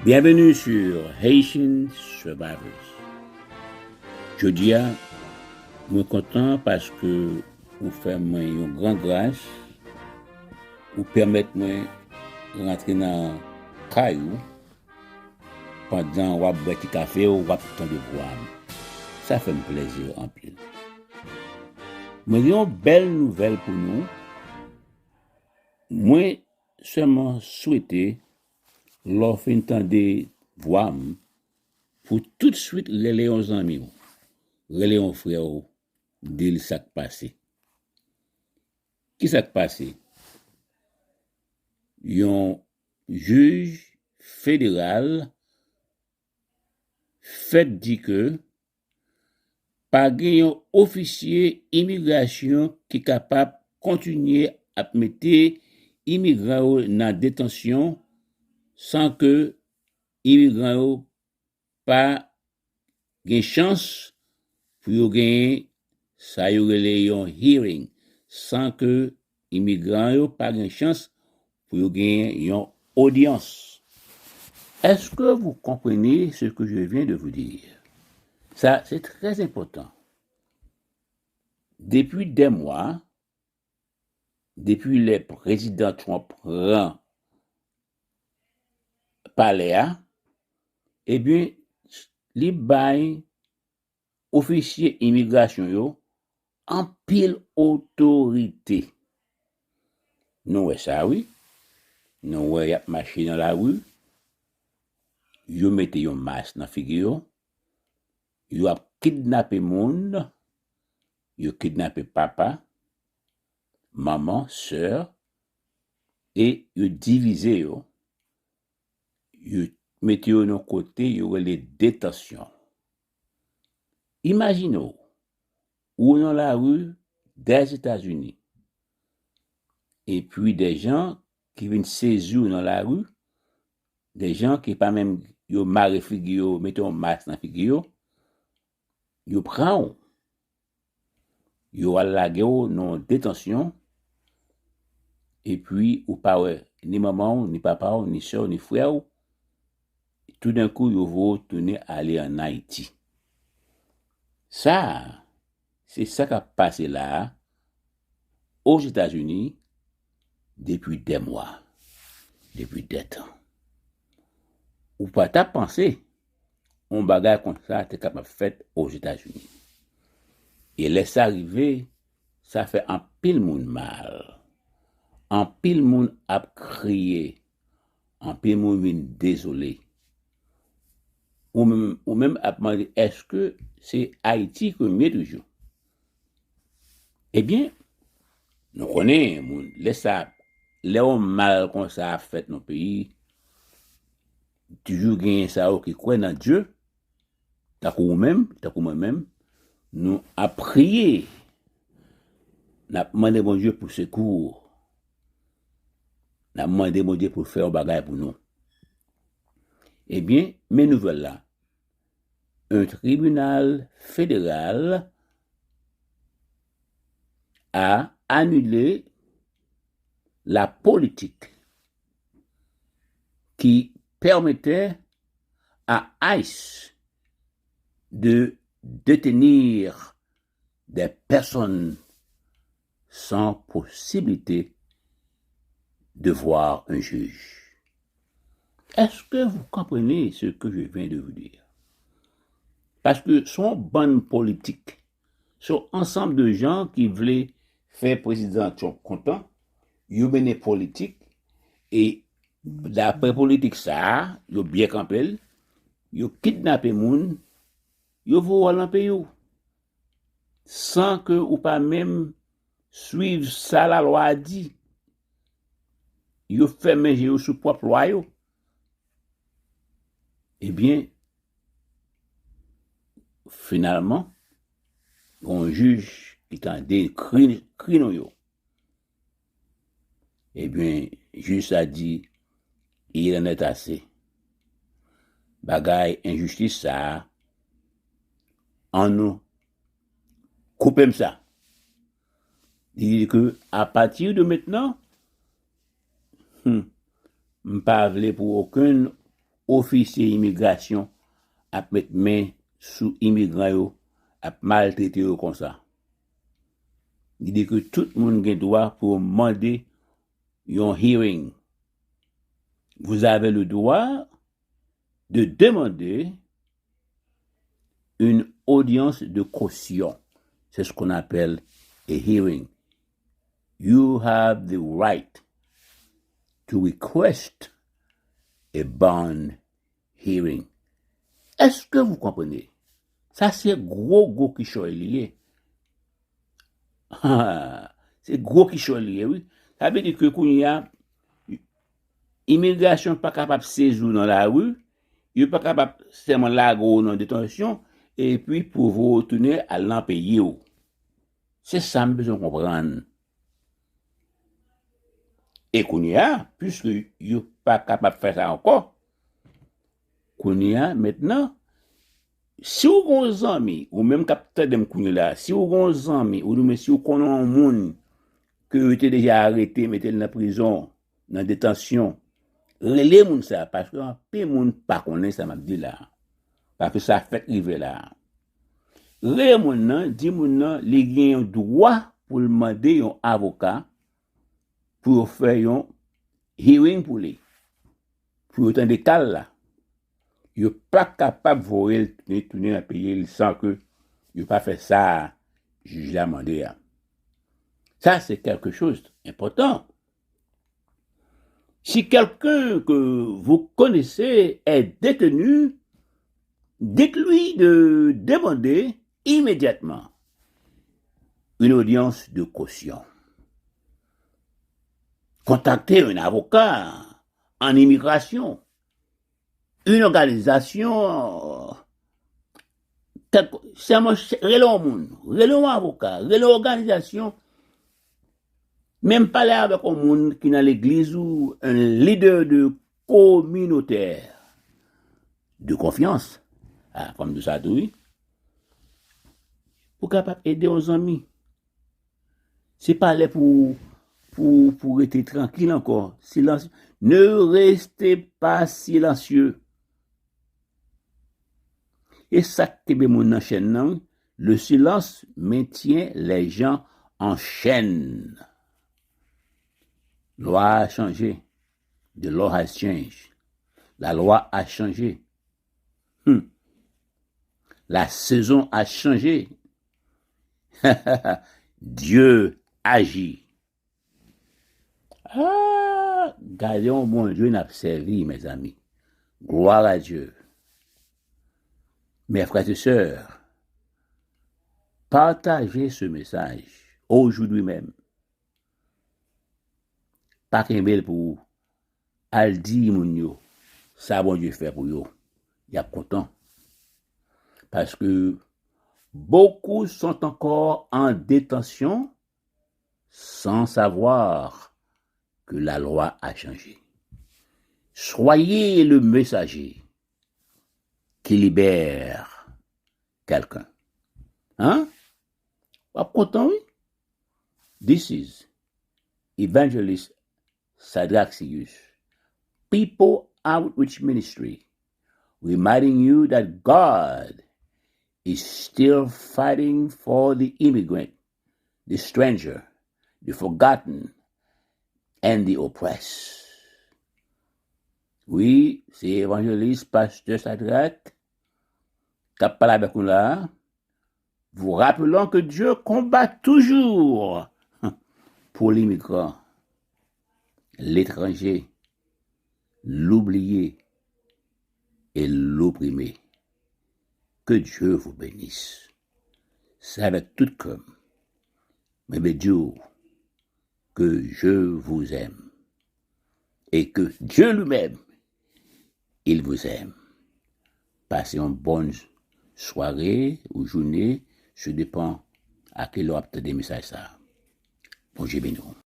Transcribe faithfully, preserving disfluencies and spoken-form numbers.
Bienvenue sur Haitian Survivors. Jodi a, mwen kontan paske ou fè mwen yon gran gras, ou pèmèt mwen rantre nan kay ou pandan w ap bwè ti kafe w, w ap tande vwa m. Sa fè m plezi anpil. Mwen gen yon bèl nouvèl pou nou. Mwen sèlman swete, lè w fin tande vwa m, pou toutswit rele yon zanmi w, rele yon frè w, di l sa k pase. Ki sa k pase? Yon jij federal fèk di ke pa gen yon ofisye imigrasyon ki kapab kontinye ap mete imigran yo nan detansyon san ke imigran yo pa gen chans pou yo genyen sa yo rele yon hearing, san ke imigran yo pa gen chans pou yo genyen yon odyans. Est-ce que vous comprenez ce que je viens de vous dire? Sa, se trè enpòtan. Depi dè mwa, depi lè prezidan Trump pran palè a, ebyen, li bay ofisye imigrasyon yo anpil otorite. Nou wè sa, wi. Nou wè y ap mache nan lari, yo mete yon mas nan figi yo, yo ap kidnape moun, yo kidnape papa, manman, sè, e yo divize yo, yo mete yo nan kote yo rele detansyon. Imajine w, ou nan lari dèzetazini, epi de jan ki vin sezi w nan lari, de jan ki pa menm yo mare figi yo, mete yon mas nan figi yo, yo pran w, yo al lage w nan detansyon, epi ou pa wè ni manman w, ni papa w, ni sè w, ni frè w, toudenkou yo voye w tounen ale ann Ayiti. Sa a, se sa k ap pase la a, Ozetazini, depi dè mwa, depi dè tan. Ou pa t ap panse yon bagay konsa te kapab fèt Ozetazini. E lè sa rive, sa fè anpil moun mal. Anpil moun ap kriye. Anpil moun vin dezole. Ou menm, ou menm ap mande, èske se Ayiti ke m ye toujou? Ebyen, nou konnen, moun, lè sa, lè yon mal konsa ap fèt nan peyi, toujou genyen sa yo ki kwè nan Dye, tankou ou menm, tankou mwen menm, nou ap priye, n ap mande Bondye pou sekou, n ap mande Bondye pou l fè yon bagay pou nou. Ebyen, men nouvèl la. Un tribunal fédéral a annulé la politique qui permettait à ICE de détenir des personnes sans possibilité de voir un juge. Est-ce que vous comprenez ce que je viens de vous dire? Paske se yon bann politik, se yon ansanm de jan ki vle fè prezidan Trump kontan, yo mennen politik, e daprè politik sa a, yo byen kanpe l, yo kidnape moun, yo voye w al nan peyi w. San ke ou pa menm swiv sa lalwa a di. Yo fèmen je yo sou pwòp lwa yo. Ebyen, finalman, gon jij ki tande kri, kri nou yo. Ebyen, jij sa di, il en est assez. Bagay enjistis sa a, annou koupe m sa. Li di ke, à partir de maintenant, hmm, m pa vle pou okenn ofisye imigrasyon ap met men sou imigran yo, ap maltrete yo konsa. Li di ke tout moun gen dwa pou yo mande yon hearing. Vous avez le droit de demander une audience de caution. C'est ce qu'on appelle a hearing. You have the right to request a bond hearing. Est-ce que vous comprenez? Sa se gwo, gwo kichòy li ye. Se gwo kichòy li ye, wi. Sa vle di ke kounye a, imigrasyon pa kapab sezi w nan lari, yo pa kapab sèlman lage w nan detansyon, epi pou voye w tounen al nan peyi w. Se sa m bezwen konprann. E kounye a, piske yo pa kapab fè sa ankò, kounye a, mentnan, si w gen yon zanmi, ou menm k ap tande m kounye la, si w gen yon zanmi, oudimwen si w konnen yon moun ke yo te deja arete, mete l nan prizon, nan detansyon, rele moun sa, paske anpil moun pa konnen sa m ap di la. Paske sa fèk rive la. Rele moun nan, di moun nan, li gen yon dwa pou l mande yon avoka pou yo fè yon hearing pou li, pou yo tande ka l la. Yo pa kapab voye l tounen, tounen nan peyi l san ke yo pa fè sa jij la mande a. Sa, c'est quelque chose d'important. Si quelqu'un que vous connaissez est détenu, dites-lui de demander immédiatement une audience de caution. Contactez un avocat en immigration, une organisation, kèk, sèlman rele yon moun, rele yon avoka, rele yon òganizasyon. Menm pale avèk yon moun ki nan legliz ou, un leader de communautaire de confiance. Ah, fò m di sa tou, wi. Pou kapab ede yon zanmi. Se pa lè pou, pou, pou rete trankil ankò. Silans. Ne restez pas silencieux. E sa k kenbe moun nan chèn nan, wi. Le silence maintient les gens en chaîne. Lwa a chanje. The law has changed. La lwa a chanje. Hmm. La saison a changé. Dieu agit. Ah, gade yon Bondye n ap sèvi, mezanmi. Gloire à Dieu. Mes frères et sœurs, partagez ce message aujourd'hui même. Pa kenbe l pou ou. Al di moun yo sa Bondye fè pou yo. Y ap kontan. Parce que beaucoup sont encore en détention sans savoir que la loi a changé. Soyez le messager qui libère quelqu'un. Hein? W ap kontan, wi. This is Evangelist Sadraque Sirius, People Outreach Ministry, reminding you that God is still fighting for the immigrant, the stranger, the forgotten, and the oppressed. Wi, se evanjelis, pastè Sadraque, k ap pale avèk nou la a. Vous rappelons que Dieu combat toujours pour l'immigrant, l'étranger, l'oublié et l'opprimé. Que Dieu vous bénisse. C'est avec tout cœur. Mwen vle di w que je vous aime et que Dieu lui-même, il vous aime. Pase yon bòn sware ou jounen, se depan a kilè w ap tande mesaj sa a. Bondye beni w.